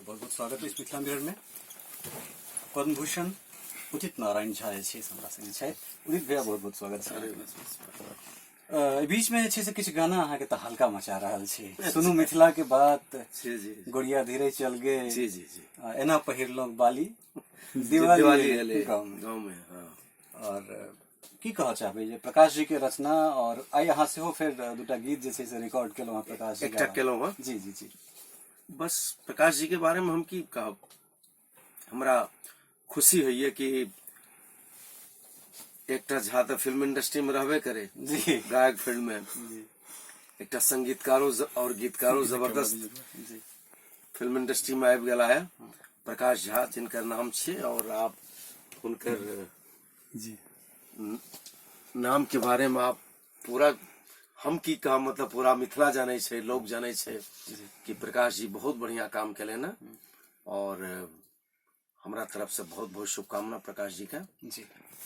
बहुत बहुत स्वागत अछि मिथिला मिरर में। पद्मभूषण उदित नारायण झा जे छै से हमरा संगे छथि। उदित भैया, बहुत बहुत स्वागत छै। एहि बीच में जे छै से किछु गाना अहाँके तऽ हल्का मचा रहल छै। सुनू मिथिला के बात, जी जी गोड़िया धीरे चल गे, जी जी जी एना पहिरलहुँ बाली, दिवाली दिवाली एलै गाँव में। गाँव में, हाँ। और की कहऽ चाहबै जे प्रकाश जी के रचना, और आइ अहाँ सेहो फेर दूटा गीत जे छै से रिकॉर्ड केलहुँ हँ प्रकाश जी के? एकटा केलहुँ हँ। जी जी जी बस प्रकाश जी के बारे में हम की कहब, हमरा खुशी होइए कि एकटा झा तऽ फिल्म इंडस्ट्री में रहबे करे, गायक फील्ड में, एकटा संगीतकारो और गीतकारो जबरदस्त फिल्म इंडस्ट्री में आबि गेला है, प्रकाश झा जिनकर नाम छियै। और आप हुनकर नाम के बारे में आप पूरा, हम की कहब, मतलब पूरा मिथिला जानै छै, लोग जानै छै कि प्रकाश जी बहुत बढ़िया काम केले ना। और हमरा तरफ से बहुत बहुत शुभकामना प्रकाश जी का।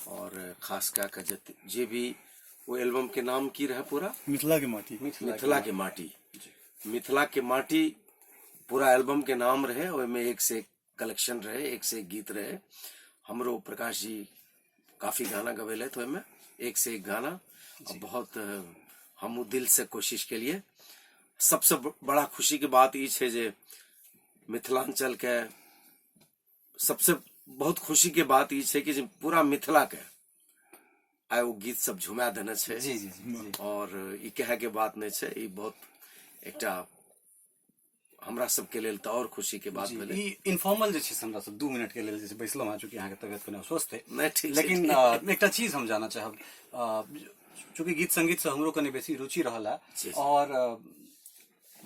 और खास कए के जे भी वो एल्बम के नाम की रहे पूरा? मिथिला के माटी। मिथिला के माटी, मिथिला के माटी पूरा एल्बम के नाम रहे। ओहिमे एक से एक कलेक्शन रहे, एक से एक गीत रहे। हमरो प्रकाश जी काफी गाना गवेले थे ओहिमे, एक से एक गाना, और बहुत हम दिल से कोशिश के लिए। सबसे बड़ा खुशी के बात ई छै जे मिथिलांचल के सबसे बहुत खुशी के बात ई छै कि जे पूरा मिथिला के आइ ओ गीत सब झुमा देने छै। जी जी जी जी और ई कहे के बात नहीं छै, ई बहुत एकटा हमरा सबके लेल तऽ और खुशी के बात भेलै। ई इनफॉर्मल जे छै से हमरा सब 2 मिनट के लेल जे छै बैसलहुँ हँ, चूँकि अहाँके तबियत कनि अस्वस्थ है। नहि, ठीक छै, लेकिन ठीक। एकटा चीज हम जानऽ चाहब, चूँकि गीत संगीत से हमरो कनि बेसी रुचि रहल है, जी। और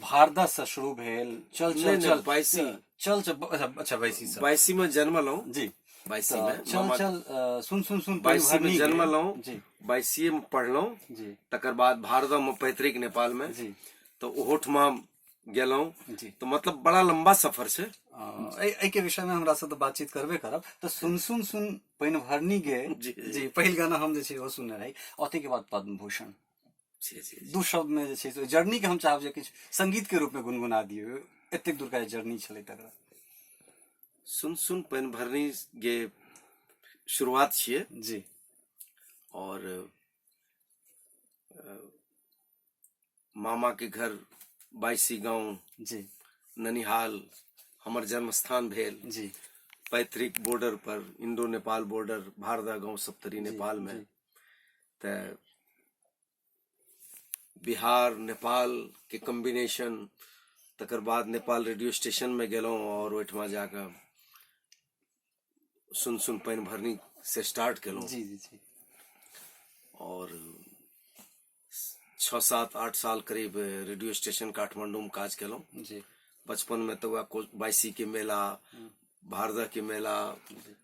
भारदा से शुरू भेल चल चल नहि, नहि, चल बाइसी। चल चल, अच्छा अच्छा, बाइसी से। बाइसी में जन्मलहुँ। बाइसी में चल मामा चल, सुन सुन सुन बाइसी में भरनी के। जन्मलहुँ। बाइसीए में पढ़लहुँ। तकर बाद भारदा में पैतृक नेपाल में, तऽ ओहोठमा गेलहुँ। तऽ मतलब बड़ा लंबा सफर छै। एहि के विषय में हमरा से तऽ बातचीत करबे करब। तऽ सुन सुन सुन पानि भरनी गे, जी, पहिल गाना हम जे छै ओ सुनने रही, और ताहिके बाद पद्मभूषण। जी, जी, जी। दू शब्द में जे छै से जर्नी के हम चाहब जे किछु संगीत के रूप में गुनगुना दियौ, एतेक दूर का जे जर्नी छलै तकरा। सुन सुन पानि भरनी गे शुरुआत छियै। और मामा के घर बाइसी गांव, ननिहाल हमर जन्म स्थान भेल। पैतृक बॉर्डर पर, इंडो नेपाल बॉर्डर, भारदा गांव, सप्तरी, नेपाल में। तऽ बिहार नेपाल के कॉम्बिनेशन, तकर बाद नेपाल रेडियो स्टेशन में गेलहुँ और ओहिठमा जाकऽ सुन सुन पानि भरनी से स्टार्ट केलहुँ। जी जी जी और 6 7 8 साल करीब रेडियो स्टेशन काठमांडू में काज केलहुँ। बचपन में तऽ वएह बाइसी के मेला, भारदा के मेला,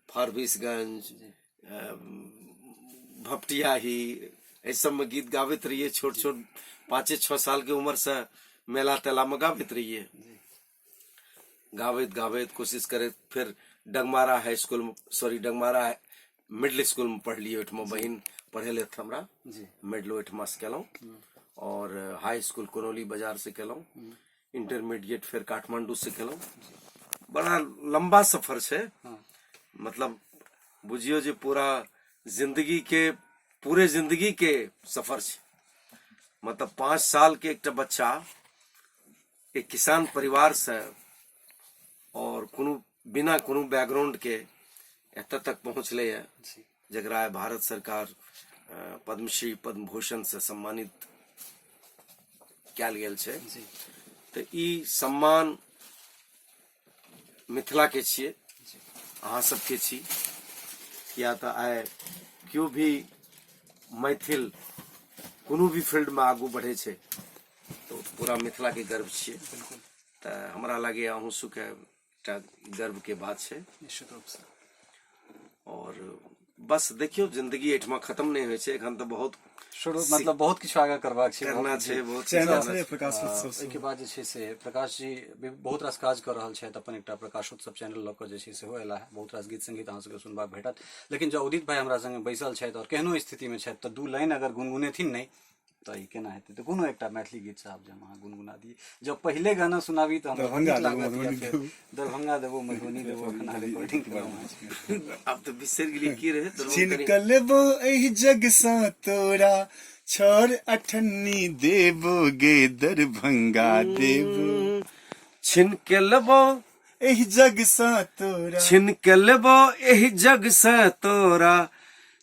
फारबिसगंज, भपटियाही, एहि सबमे गीत गाबैत रहियै। छोट छोट 5 6 साल के उम्र से मेला तेला में गाबैत रहियै। गाबैत गाबैत कोशिश करैत फिर Dagmara high school, sorry, Dagmara middle school में पढ़लियै। ओहिठमा बहिन पढ़ेलथि हमरा। मिडिल ओहिठमा से केलहुँ और हाई स्कूल कोनौली बाजार से केलहुँ। इंटरमीडिएट फिर काठमांडू से केलहुँ। बड़ा लंबा सफर छै। मतलब बुझियौ जे पूरा जिंदगी के, पूरे जिंदगी के सफर छै। मतलब 5 साल के एकटा बच्चा एक किसान परिवार से और कोनो बिना कोनो बैकग्राउंड के एतऽ तक पहुँचलै है, जकरा भारत सरकार पद्मश्री पद्मभूषण से सम्मानित कयल गेल छै। तऽ ई सम्मान मिथिला के छियै, अहाँ सबके छी, किया तऽ आइ केओ भी मैथिल कोनो भी फील्ड में आगू बढ़े छै तऽ पूरा मिथिला के गर्व छियै। तऽ हमरा लागैए अहूँ सबके एकटा गर्व के बात छै। निश्चित रूप से। और बस देखियौ, जिंदगी एहिठमा खत्म नहि होइ छै, एखन तऽ बहुत शुरू, मतलब बहुत किछु आगाँ करबाक छै, करना बहुत छै, बहुत चैनल करना छै छै। प्रकाश उत्सव। ओहिके बाद जे छै से प्रकाश जी भी बहुत रास काज कऽ रहल छथि। अपन एकटा प्रकाशोत्सव चैनल लऽ कऽ जे छै सेहो अयला है। बहुत रास गीत संगीत अहाँ सबके सुनबाक भेटत। लेकिन जँ उदित भाई हमरा संगे बैसल छथि और केहनो स्थितिमे छथि तऽ 2 लाइन अगर गुनगुनेथिन नहि तऽ ई केना हेतै। तऽ कोनो एकटा मैथिली गीत साहब जे हम अहाँ गुनगुना दी। जब पहिले गाना सुनाबी तऽ हमरा दरभंगा नीक देबो, लागत या मधुबनी फेर देबो। दरभंगा देबो, मधुबनी देबो, एखन अहाँ रिकॉर्डिंग केलहुँ हँ। आब तऽ बिसरि गेलियै की रहै दरभंगा छीन कनि कऽ लेबो एहि जग सँ तोरा, छोर अठन्नी देबो गे दरभंगा देबो। छिन के लेबो एहि जग सँ तोरा, छिन के लेबो एहि जग से तोरा,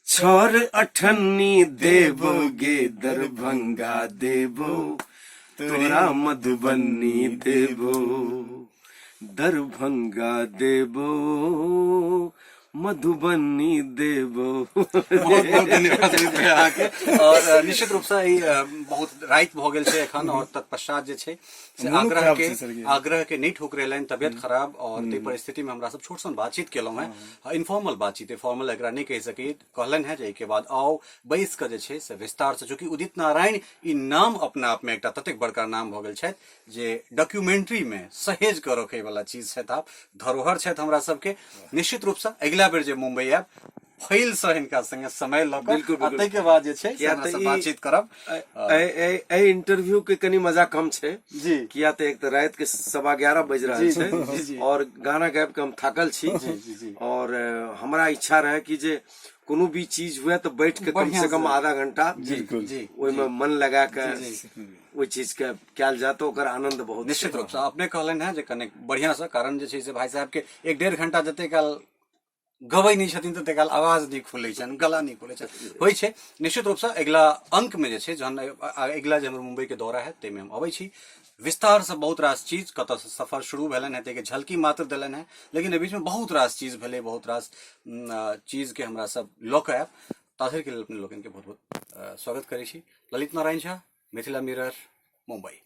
छोर अठन्नी देबो गे दरभंगा देबो, तोरा मधुबनी देबो, दरभंगा देबो, मधुबनी देबो। बहुत बहुत धन्यवाद अमित भैया अहाँके। और निश्चित रूपसँ ई बहुत राति भऽ गेल छै एखन, और तत्पश्चात जे छै से मोनो आग्रह खराब के छै सर के। आग्रह के नहि ठुकरेलनि, तबियत खराब और ताहि परिस्थिति में हमरा सब छोट सन बातचीत केलहुँ हेँ, इनफॉर्मल बातचीत, फॉर्मल एकरा नहि कहि सकी। कहलनि हेँ जे एहिके बाद आउ बैस कऽ जे छै से विस्तार से, चूँकि उदित नारायण ई नाम अपना आप में एकटा ततेक बड़का नाम भऽ गेल छथि जे डॉक्यूमेंट्री में सहेज कऽ रखै वाला चीज छथि, आप धरोहर छथि हमरा सबके। निश्चित रूप से अगिला बेर जे मुंबई आयब फैल से हिनका संगे समय लऽ कऽ बिल्कुल, आ बिल्कुल। ताहिके बाद जे छै से किया हमरा तऽ सब ई- बातचीत करब। एहि इंटरव्यू के कनी मजा कम छै जी। किया तऽ एक तऽ राति के 11:15 बज रहल जी, छै जी, जी। और गाना गाबि के हम थाकल छी जी, जी। और हमरा इच्छा रहे कि जे कोनो भी चीज हुए तऽ बैठ के कम बढ़िआँ से कम से। आधा घंटा बिल्कुल। जी ओहिमे मन लगा के जी, जी। ओहि चीज के कयल जाय तऽ ओकर आनंद बहुत छै। निश्चित रूप से अपने कहलनि हेँ जे कने बढ़िआँ से, कारण जे छै से भाई साहब के 1-1.5 घंटा जते काल गबै नहि छथिन तते काल आवाज नहि खुलै छनि, गला नहि खुलै छनि, होइ छै। निश्चित रूपसँ अगिला अंकमे जे छै जहन अगिला जे हमर मुम्बईके दौरा हैत ताहिमे हम अबै छी विस्तारसँ। बहुत रास चीज कतऽसँ सफर शुरू भेलनि हेँ ताहिके झलकी मात्र देलनि हेँ, लेकिन एहि बीचमे बहुत रास चीज भेलै, बहुत रास चीजके हमरा सब लऽ कऽ आयब। ताधरिके लेल अपने लोकनिके बहुत बहुत स्वागत करै छी। ललित नारायण झा, मिथिला मिरर, मुम्बई।